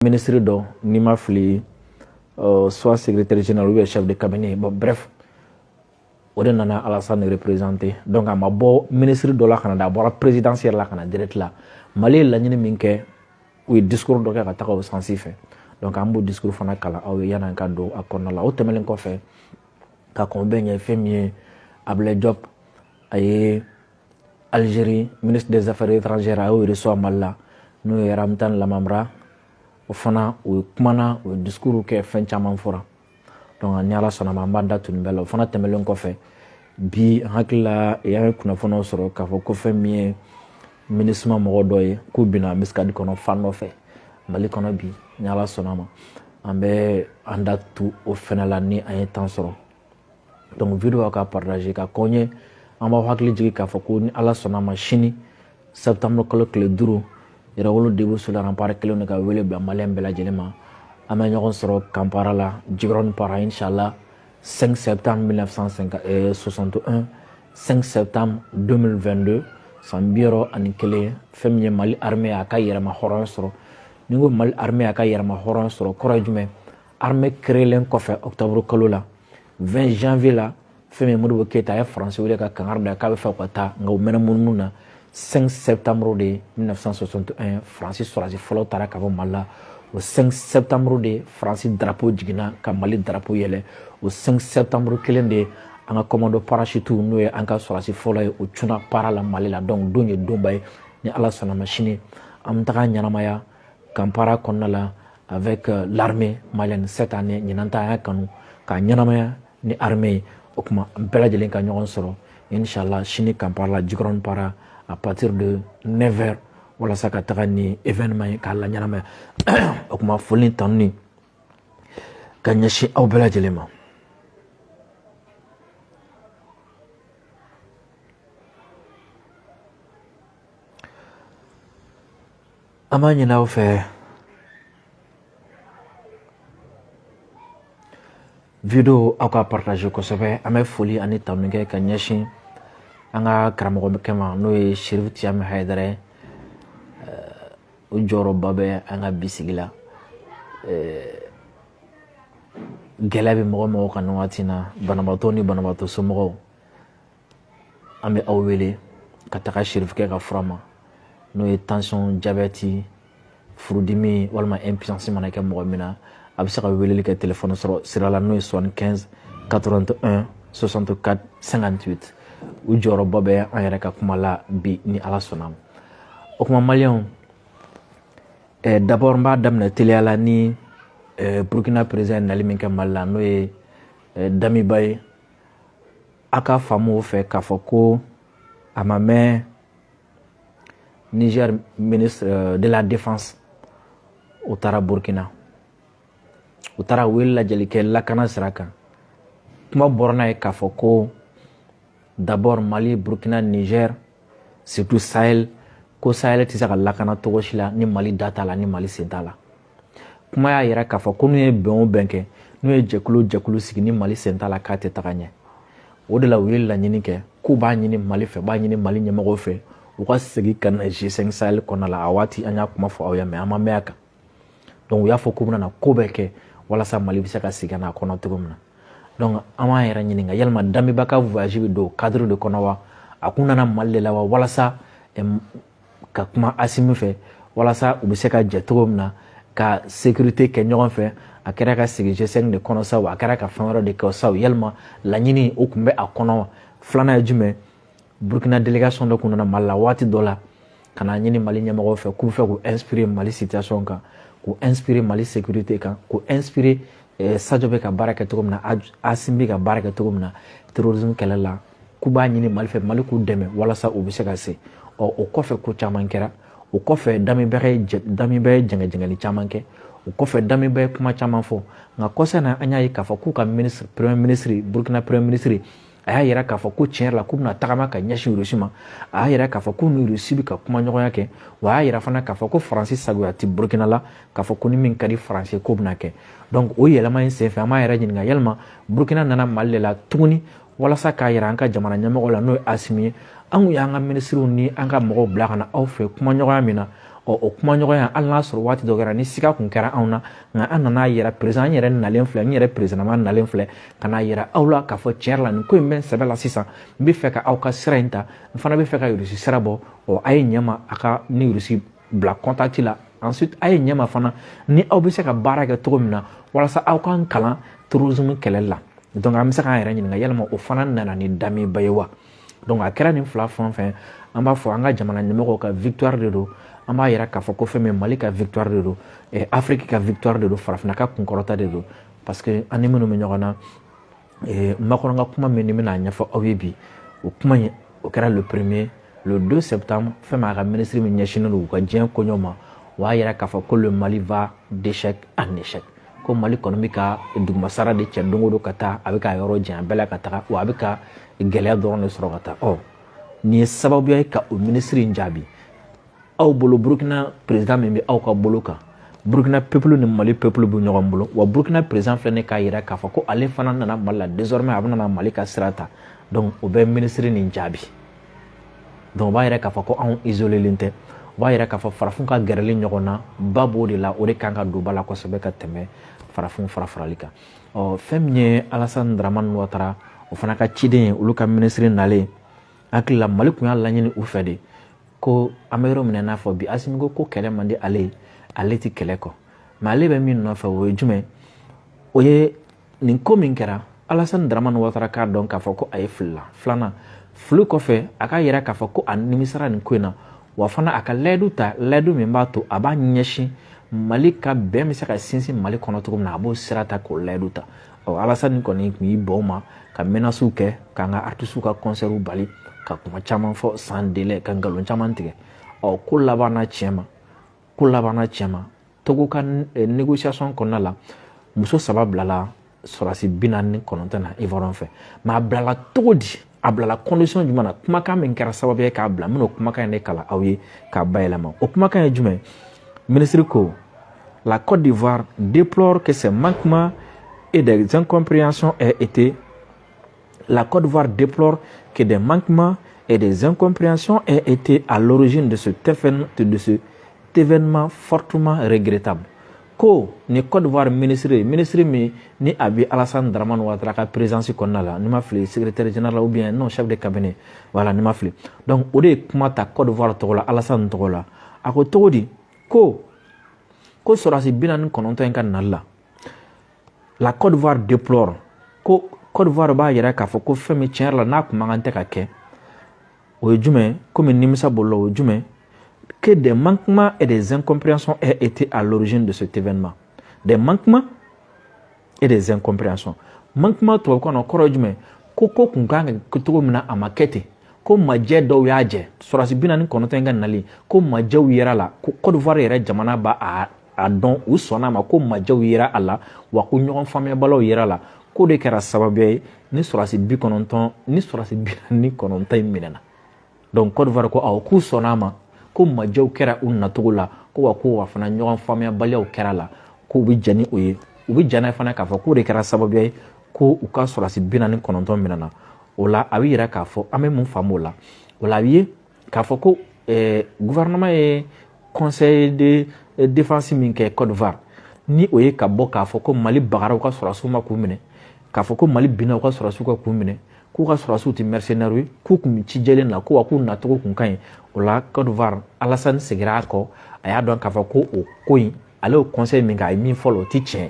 Ministre dɔ, n'i ma fili, soit secrétaire général ou bien chef de cabinet, bon bref, o de nana Alassane représenter. Donc a ma bɔ ministre dɔ la ka na da, a bɔra présidence yɛrɛ la ka na direct la. Mali ye laɲini min kɛ, u ye discours dɔ kɛ ka taga o sens fɛ. Donc an b'o discours fana kalan aw ye yan'an ka don a kɔnɔna la. O tɛmɛnen kɔfɛ, ka kɔn bɛɛ ɲɛ, fɛn min ye Ablaye Diop, a ye Algérie ministre des Affaires étrangères, a y'o reçoit Mali la, n'o ye Ramtane Lamamra. O fana, u ye kumana, u ye discours kɛ, fɛn caman fɔra. Donc ni Ala sɔnna ma, an b'an da tu nin bɛɛ la. O fana tɛmɛnen kɔfɛ, bi n hakili la, an ye kunnafoniw sɔrɔ k'a fɔ ko fɛn min ye MINUSMA mɔgɔ dɔ ye, k'u binna embuscade kɔnɔ fan dɔ fɛ Mali kɔnɔ bi. Ni Ala sɔnna ma, an bɛ an da tu o fɛnɛ la ni an ye temps sɔrɔ. Donc vidéo ka partager ka kɔɲɛ. An b'aw hakili jigin k'a fɔ ko ni Ala sɔnna ma, sini septembre kalo tile 5, Yɛrɛwolo Debout sur les Remparts kelen de ka wele bila maliyɛn bɛɛ lajɛlen ma. An bɛ ɲɔgɔn sɔrɔ Kampara la, Jikɔrɔni Para, inshallah, 5 septembre 1961, 5 septembre 2022, san 61. Fɛn min ye Mali armée a ka yɛrɛma hɔrɔnya sɔrɔ. Ni n ko Mali armée a ka yɛrɛma hɔrɔnya sɔrɔ, kɔrɔ ye jumɛn? Armée créelen kɔfɛ octobre kalo la, 20 janvier la, fɛn min ye Modibo Keyita, a ye Faransi wele ka kangari da k'a bɛ fɛ ka taa, nka u mɛnna munumunu na. 5 septembre de 1961, Faransi sɔrɔdasi fɔlɔ taara ka bɔ Mali la. O 5 septembre de, Faransi drapeau jiginna ka Mali drapeau yɛlɛ. O 5 septembre kelen de, an ka commando parachute, n'o ye an ka sɔrɔdasi fɔlɔ ye, o cunna para la Mali la. Donc don ye donba ye. Ni Ala sɔnna ma, sini an bɛ taga ɲɛnamaya Kampara kɔnɔna la avec l'armée malienne. Cette année, ɲinan ta, an y'a kanu k'a ɲɛnamaya ni armée ye. O tuma, an bɛɛ lajɛlen ka ɲɔgɔn sɔrɔ inshallah sini Kampara la, Jikɔrɔni Para, à partir de 9 heures, walasa ka taga ni événement ye k'a la ɲɛnamaya. O tuma, foli ni tanu ni ka ɲɛsin aw bɛɛ lajɛlen ma. An b'a ɲini aw fɛ, vidéo aw ka partager kosɛbɛ. An bɛ foli ani tanu kɛ ka ɲɛsin an ka karamɔgɔkɛ ma, n'o ye Chérif Tidiane Hayidara ye. O jɔyɔrɔba bɛ an ka bi sigi la. Gɛlɛya bɛ mɔgɔ mɔgɔ kan nin waati in na, banabaatɔ ni banabaatɔ somɔgɔw, an bɛ aw wele ka taga Chérifkɛ ka fura ma, n'o ye tension, diabète, furudimi walima impuissance mana kɛ mɔgɔ min na. A bɛ se ka weleli kɛ téléphone sɔrɔ sira la, n'o ye 75 81 64 58. U jɔyɔrɔba bɛ an yɛrɛ ka kuma la bi, ni Ala sɔnna ma. O kuma, maliyɛnw, d'abord n b'a daminɛ teliya la ni Burkina président ye nali min kɛ Mali la, n'o ye Damiba ye. A ka faamu o fɛ k'a fɔ ko a ma mɛn, Niger ministre de la Défense, o taara Burkina, u taara wele lajɛli kɛ lakana sira kan. Kuma bɔra n'a ye k'a fɔ ko d'abord Mali, Burkina, Niger, surtout Sahel, ko Sahel tɛ se ka lakana cogo si la ni Mali da t'a la, ni Mali sen t'a la. Kuma y'a yira k'a fɔ ko n'u ye bɛn o bɛn kɛ, n'u ye jɛkulu jɛkulu sigi, ni Mali sen t'a la, k'a tɛ taga ɲɛ. O de la u ye laɲini kɛ k'u b'a ɲini Mali fɛ, b'a ɲini Mali ɲɛmɔgɔw fɛ, u ka segin ka na G5 Sahel kɔnɔna la. A waati an y'a kuma fɔ aw ye, mais an ma mɛn a kan. Donc u y'a fɔ k'u bɛna na ko bɛɛ kɛ walasa Mali bɛ se ka segin ka na a kɔnɔ cogo min na. Donc an b'an yɛrɛ ɲininka, yalima Damiba ka voyage bɛ don cadre de kɔnɔ wa? A kun nana Mali de la wa, walasa ka kuma Asimi fɛ, walasa u bɛ se ka jɛ cogo min na ka sécurité kɛ ɲɔgɔn fɛ? A kɛra ka segin G5 de kɔnɔ sa o, a kɛra ka fɛn wɛrɛ de kɛ sa o, yalima laɲini o tun bɛ a kɔnɔ wa? Filanan ye jumɛn? Burkina délégation dɔ kun nana Mali la waati dɔ la ka na ɲini Mali ɲɛmɔgɔw fɛ k'u fɛ k'u inspirer Mali situation kan, k'u inspirer Mali sécurité kan, k'u inspirer Sadio bɛ ka baara kɛ cogo min na, Asimi bɛ ka baara kɛ cogo min na terrorisme kɛlɛ la, k'u b'a ɲini Mali fɛ, Mali k'u dɛmɛ walasa u bɛ se ka se. Ɔ, o kɔfɛ ko caman kɛra. O kɔfɛ, Damiba ye jɛngɛjɛngɛli caman kɛ. O kɔfɛ, Damiba ye kuma caman fɔ. Nka kɔsa na, an y'a ye k'a fɔ k'u ka ministre, premier ministre, Burkina premier ministre, a y'a yira k'a fɔ ko tiɲɛ yɛrɛ la k'u bɛna tagama ka ɲɛsin Rusi ma. A y'a yira k'a fɔ k'u ni Rusi bɛ ka kuma ɲɔgɔnya kɛ. Wa a y'a yira fana k'a fɔ ko Faransi sagoya tɛ Burkina la, k'a fɔ ko ni min ka di Faransi k'o bɛna kɛ. Donc o yɛlɛma in senfɛ, an b'a yɛrɛ ɲininka, yalima Burkina nana Mali de la tuguni walasa k'a yira an ka jamana ɲɛmɔgɔ la, n'o ye Asimi ye, an kun y'an ka minisiriw ni an ka mɔgɔw bila ka na aw fɛ kuma ɲɔgɔnya min na, Ɔ, o kumaɲɔgɔnya, hali n'a sɔrɔ waati dɔ kɛra ni siga kun kɛra anw na, nka an nana yira président, an yɛrɛ nalen filɛ, n yɛrɛ président ma nalen filɛ ka n'a yira aw la k'a fɔ tiɲɛ yɛrɛ la, nin ko in bɛ n sɛbɛ la sisan, n bɛ fɛ ka aw ka sira in ta, n fana bɛ fɛ ka Rusi sira bɔ. Ɔ, a ye ɲɛ ma a ka ni Rusi bila contact la. Ensuite, a ye ɲɛ ma fana ni aw bɛ se ka baara kɛ cogo min na walasa aw k'an kalan terrorisme kɛlɛli la. Donc an bɛ se k'an yɛrɛ ɲininka, yalima o fana nana ni damiba ye wa? Donc a kɛra nin fila fɛn o fɛn, an b'a fɔ an ka jamana ɲɛmɔgɔw ka victoire de don. An b'a yira k'a fɔ ko fɛn min, Mali ka victoire de don, Afrique ka victoire de don, farafinna ka kunkɔrɔta de don, parce que an ni minnu bɛ ɲɔgɔn na, Macron ka kuma min ni bɛna ɲɛfɔ aw ye bi, o kuma in, o kɛra le premier, le 2 septembre. Fɛn min, a ka ministre min ɲɛsinnen don u ka diɲɛ koɲɛw ma, o y'a yira k'a fɔ ko le Mali va d'échec en échec, ko Mali kɔni bɛ ka dugumasara de cɛ don o don ka taa, a bɛ ka yɔrɔ janya bɛɛ la ka taga, wa a bɛ ka gɛlɛya dɔrɔn de sɔrɔ ka taa. Ɔ, nin ye sababuya ye ka o ministre in jaabi. Aw bolo, Burukina président min bɛ aw ka bolo kan, Burukina peuple ni Mali peuple bɛ ɲɔgɔn bolo wa. Burukina président filɛ nin k'a yira k'a fɔ ko ale fana nana Mali la, désormais a bɛna na Mali ka sira ta. Donc o bɛ ministre nin jaabi. Donc o b'a yira k'a fɔ ko anw isolé tɛ. O b'a yira k'a fɔ farafin ka gɛrɛli ɲɔgɔn na ba b'o de la, o de kan ka don ba la kosɛbɛ ka tɛmɛ farafin fara farali kan. Ɔ, fɛn min ye Alassane Dramane Ouattara, o fana ka ciden ye, olu ka ministre nalen, hakili la Mali tun y'a laɲini u fɛ de ko an bɛ yɔrɔ min na i n'a fɔ bi, Asimi ko ko kɛlɛ man di ale ye, ale ti kɛlɛ kɔ, mais ale bɛ min nɔfɛ, o ye jumɛn? O ye nin ko min kɛra, Alassane Dramane Ouattara k'a dɔn k'a fɔ ko a ye fili la. Filanan, fili kɔfɛ, a k'a yira k'a fɔ ko a nimisara nin ko in na, wa fana a ka layidu ta, layidu min b'a to a b'a ɲɛsin Mali ka bɛn bɛ se ka sinsin Mali kɔnɔ cogo min na, a b'o sira ta k'o layidu ta. Ɔ, Alassane kɔni tun y'i bɔ o ma ka menaces kɛ, k'an ka artistes ka concert bali, ka kuma caman fɔ sans délai, ka nkalon caman tigɛ. Ɔ, ko laban na tiɲɛ ma, ko laban na tiɲɛ ma, Togo ka négociation kɔnɔna la, muso saba bilala sɔrɔdasi 49 na Ivoirien fɛ. Mais a bilala cogo di? A bilala condition jumɛn na? Kumakan min kɛra sababu ye k'a bila, n bɛna o kumakan in de kalan aw ye k'a bayɛlɛma. O kumakan ye jumɛn? Ministre ko: la Côte d'Ivoire déplore que ces manquements et des incompréhensions aient été la Côte d'Ivoire déplore que des manquements et des incompréhensions aient été à l'origine de cet événement fortement regrettable. Ko ni Côte d'Ivoire ministre, ministre min ni a bɛ Alassane Dramane Ouattara ka présidence kɔnɔna la, ni ma fili secrétaire général ou bien non, chef de cabinet, voilà, ni ma fili. Donc o de ye kuma ta Côte d'Ivoire tɔgɔ la, Alassane tɔgɔ la. A ko cogo di ko sɔrɔdasi 49 in ka nali la, la Côte d'Ivoire déplore, ko Côte d'Ivoire b'a yira k'a fɔ ko fɛn min, tiɲɛ yɛrɛ la, n'a kun man kan tɛ ka kɛ, o ye jumɛn? Komi nimisa bolo, o ye jumɛn? Que des manquements et des incompréhensions aient été à l'origine de cet événement. Des manquements et des incompréhensions. Manquement tubabukan na, kɔrɔ ye jumɛn? Ko kun kan ka kɛ cogo min na, a ma kɛ ten, ko majɛ dɔw y'a jɛ. Sɔrɔdasi 49 in ka nali, ko majɛw yera la, ko Côte d'Ivoire yɛrɛ jamana b'a a dɔn, u sɔnna a ma ko majɛw yera a la, wa ko ɲɔgɔn faamuyabaliw yera la, k'o de kɛra sababu ye ni sɔrɔdasi 90, ni sɔrɔdasi 49 in minɛna. Donc Côte d'Ivoire ko awɔ, k'u sɔnna a ma ko majɛw kɛra u nacogo la, ko wa ko wa fana ɲɔgɔn faamuyabaliyaw kɛra la, k'u bɛ jɛn ni o ye, u bɛ jɛn n'a ye fana k'a fɔ k'o de kɛra sababu ye ko u ka sɔrɔdasi 49 minɛna. O la, a bɛ yira k'a fɔ an bɛ mun faamu o la? O la, a bɛ ye k'a fɔ ko gouvernement ye conseil de défense min kɛ Côte d'Ivoire, ni o ye ka bɔ k'a fɔ ko Mali bagara u ka sɔrɔdasiw ma k'u minɛ, k'a fɔ ko Mali binna u ka sɔrɔdasiw ka k'u minɛ, k'u ka sɔrɔdasiw tɛ mercenaires ye, k'u kun bɛ ci jɛlen na, ko wa k'u nacogo kun ka ɲi. O la, Côte d'Ivoire, Alassane seginna a kɔ, a y'a dɔn k'a fɔ ko o ko in, ale y'o conseil min kɛ, a ye min fɔ la, o ti tiɲɛ.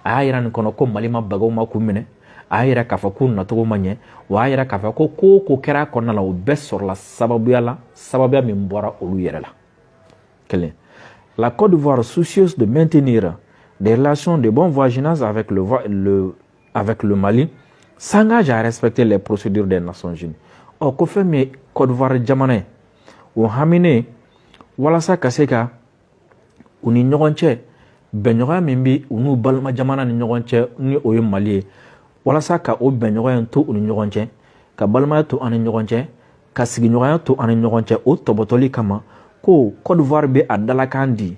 A y'a yira nin kɔnɔ ko Mali ma bagaw ma k'u minɛ, a y'a yira k'a fɔ k'u nacogo ma ɲɛ, wa a y'a yira k'a fɔ ko ko o ko kɛra a kɔnɔna la, o bɛɛ sɔrɔla sababuya la, sababuya min bɔra olu yɛrɛ la. Kelen, la Côte d'Ivoire, soucieuse de maintenir des relations de bon voisinage avec le Mali, s'engage à respecter les procédures des Nations Unies. Ɔ, ko fɛn min ye Côte d'Ivoire jamana ye, o haminen walasa ka se ka u ni ɲɔgɔn cɛ bɛnɲɔgɔnya min bɛ u n'u balima jamana ni ɲɔgɔn cɛ, ni o ye Mali ye, walasa ka o bɛnɲɔgɔnya to u ni ɲɔgɔn cɛ, ka balimaya to an ni ɲɔgɔn cɛ, ka sigiɲɔgɔnya to an ni ɲɔgɔn cɛ, o tɔbɔtɔli kama, ko Côte d'Ivoire bɛ a dalakan di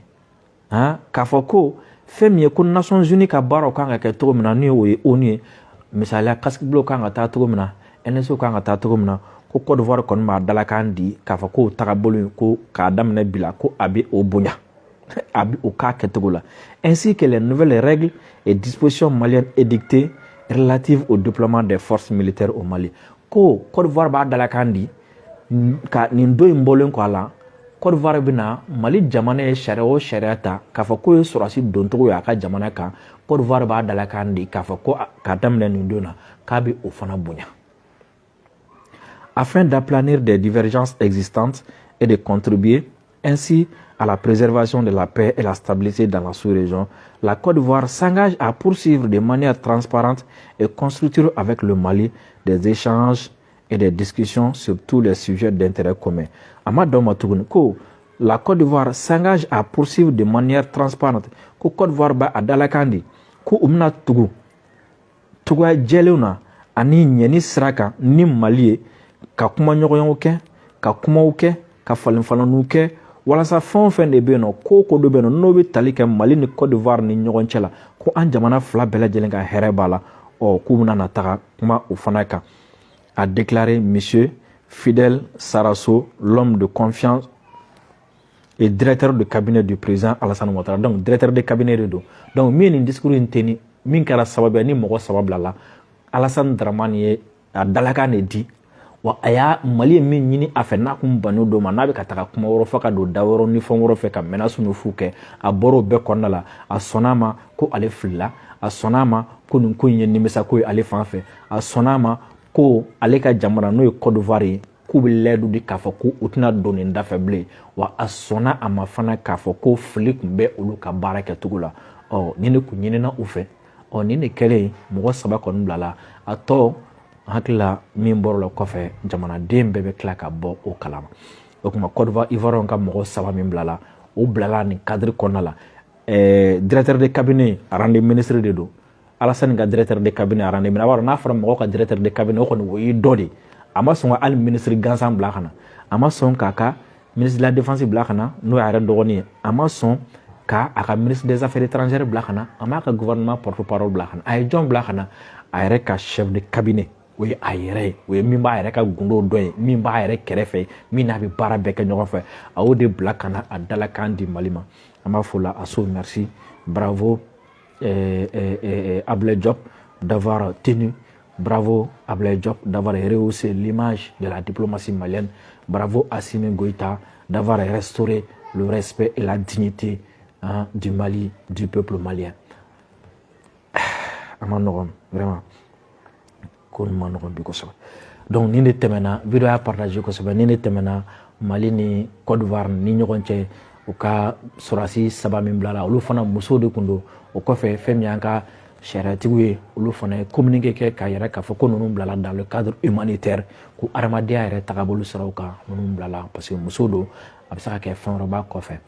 han k'a fɔ ko fɛn min ye ko Nations Unies ka baaraw kan ka kɛ cogo min na, ni o ye ONU ye, misaliya, casque bleu kan ka taa cogo min na, NSO kan ka taa cogo min na, Ko Côte d'Ivoire kɔni b'a dalakan di k'a fɔ k'o tagabolo in, ko k'a daminɛ bi la, ko a bɛ o bonya, a bɛ o k'a kɛcogo la, ainsi que les nouvelles règles et dispositions maliennes édictées relatives au déploiement des forces militaires au Mali. Ko Côte d'Ivoire b'a dalakan di ka nin don in bɔlen kɔ a la, Côte d'Ivoire bɛna Mali jamana ye sariya o sariya ta k'a fɔ k'o ye sɔrɔdasi doncogo ye a ka jamana kan, Côte d'Ivoire b'a dalakan di k'a fɔ ko k'a daminɛ nin don na, k'a bɛ o fana bonya. Afin d'aplanir des divergences existantes et de contribuer ainsi à la préservation de la paix et la stabilité dans la sous-région, la Côte d'Ivoire s'engage à poursuivre de manière transparente et constructive avec le Mali des échanges et des discussions sur tous les sujets d'intérêt commun. A ma dɔn ma tuguni ko la Côte d'Ivoire s'engage à poursuivre de manière transparente, ko Côte d'Ivoire b'a a dalakan di ko u bɛna tugu cogoya jɛlenw na ani ɲɛni sira kan ni Mali ye, ka kuma ɲɔgɔnyaw kɛ, ka kumaw kɛ, ka falen falenniw kɛ, walasa fɛn o fɛn de bɛ yen nɔ, ko o ko dɔ bɛ yen nɔ, n'o bɛ tali kɛ Mali ni Côte d'Ivoire ni ɲɔgɔn cɛ la, ko an jamana fila bɛɛ lajɛlen ka hɛrɛ b'a la, ɔ k'u bɛna na taga kuma o fana kan, a déclaré monsieur Fidel Sarasso, l'homme de confiance et directeur de cabinet du président Alassane Ouattara. Donc directeur de cabinet de don. Donc min ye nin discours in teni, min kɛra sababu ye ni mɔgɔ saba bilala, Alassane Dramane ye a dalakan de di. Wa a y'a Mali ye min ɲini a fɛ, n'a kun bannen dɔ ma, n'a bɛ ka taga kuma wɛrɛ fɔ, ka don da wɛrɛ ni fɛn wɛrɛ fɛ, ka menace ni fu kɛ, a bɔra o bɛɛ kɔnɔna la. A sɔnna a ma ko ale filila, a sɔnna a ma ko nin ko in ye nimisako ye ale fan fɛ, a sɔnna a ma ko ale ka jamana, n'o ye Côte d'Ivoire ye, k'u bɛ layidu di k'a fɔ ko u tɛna don nin da fɛ bilen. Wa a sɔnna a ma fana k'a fɔ ko fili tun bɛ olu ka baara kɛcogo la. Ɔ nin de kun ɲinina u fɛ. Ɔ nin de kɛlen, mɔgɔ saba kɔni bilala. A tɔ, hakili la, min bɔra o la kɔfɛ, jamanaden bɛɛ bɛ tila ka bɔ o kalama. O tuma Côte d'Ivoire, Ivoirien ka mɔgɔ saba min bilala, o bilala nin cadre kɔnɔna la. Directeur de cabinet rang de ministre de don. Alassane ka directeur de cabinet rang de ministre, a b'a dɔn n'a fɔra mɔgɔ ka directeur de cabinet, o kɔni o y'i dɔ de. A ma sɔn ka hali ministre gansan bila ka na, a ma sɔn k'a ka ministre de la Défense bila ka na, n'o y'a yɛrɛ dɔgɔnin ye, a ma sɔn ka a ka ministre des Affaires étrangères bila ka na, a m'a ka gouvernement porte parole bila ka na. A ye jɔn bila ka na? A yɛrɛ ka chef de cabinet, o ye a yɛrɛ ye, o ye min b'a yɛrɛ ka gundo dɔn ye, min b'a yɛrɛ kɛrɛfɛ, min n'a bɛ baara bɛɛ kɛ ɲɔgɔn fɛ, a y'o de bila ka na a dalakan di Mali ma. An b'a fɔ la a so merci, bravo Ablaye Diop d'avoir tenu, bravo Ablaye Diop d'avoir rehaussé l'image de la diplomatie malienne, bravo Assimi Goïta d'avoir restauré le respect et la dignité, hein, du Mali, du peuple malien. A ma nɔgɔn vraiment, ko nin ma nɔgɔn bi kosɛbɛ. Donc nin de tɛmɛna, vidéo y'a partage kosɛbɛ. Nin de tɛmɛna Mali ni Côte d'Ivoire ni ɲɔgɔn cɛ, u ka sɔrɔdasi saba min bilala, olu fana musow de kun don. O kɔfɛ, fɛn min y'an ka sariyatigiw ye, olu fana ye communiqué kɛ k'a yɛrɛ k'a fɔ ko ninnu bilala dans le cadre humanitaire, ko adamadenya yɛrɛ tagabolo siraw kan ninnu bilala, parce que muso don, a bɛ se ka kɛ fɛn wɛrɛ b'a kɔfɛ.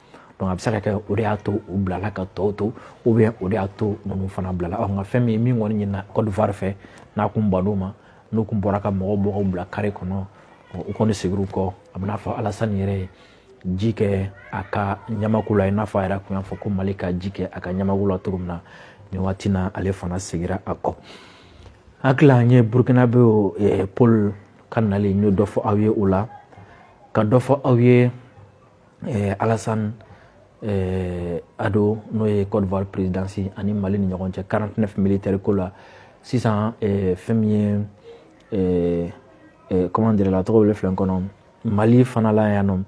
Donc a bɛ se ka kɛ o de y'a to u bilala ka tɔw to, ou bien o de y'a to ninnu fana bilala. Ɔ nka fɛn min ye min kɔni ɲinina Côte d'Ivoire fɛ, n'a kun bann'o ma, n'u kun bɔra ka mɔgɔw bɔ k'u bila carré kɔnɔ, u kɔni segir'u kɔ. A bɛ n'a fɔ Alassane yɛrɛ ye ji kɛ a ka ɲamako la, i n'a fɔ a yɛrɛ kun y'a fɔ ko Mali ka ji kɛ a ka ɲamako la cogo min na. Nin waati na, ale fana segira a kɔ. Hakili an ye Burkinabé Paul ka nali, n ye dɔ fɔ aw ye o la, ka dɔ fɔ aw ye Alassane Ado, n'o ye Côte d'Ivoire présidence, ani Mali ni ɲɔgɔn cɛ 49 militaire ko la. Sisan fɛn min ye, comment dire la, tɔgɔ bɛ filɛ kɔnɔ, Mali fana la yan nɔ,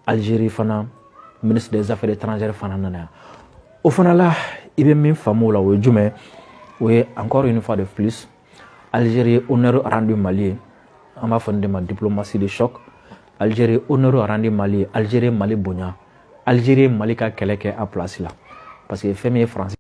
Algérie fana ministre des Affaires étrangères fana nana yan. O fana la, i bɛ min faamu o la, o ye jumɛn? O ye encore une fois de plus Algérie honneur rendu Mali ye. An b'a fɔ nin de ma diplomatie de choc. Algérie honneur rendu Mali ye, Algérie Mali bonya, Algérie Mali ka kɛlɛ kɛ a place la, parce que fɛn min ye France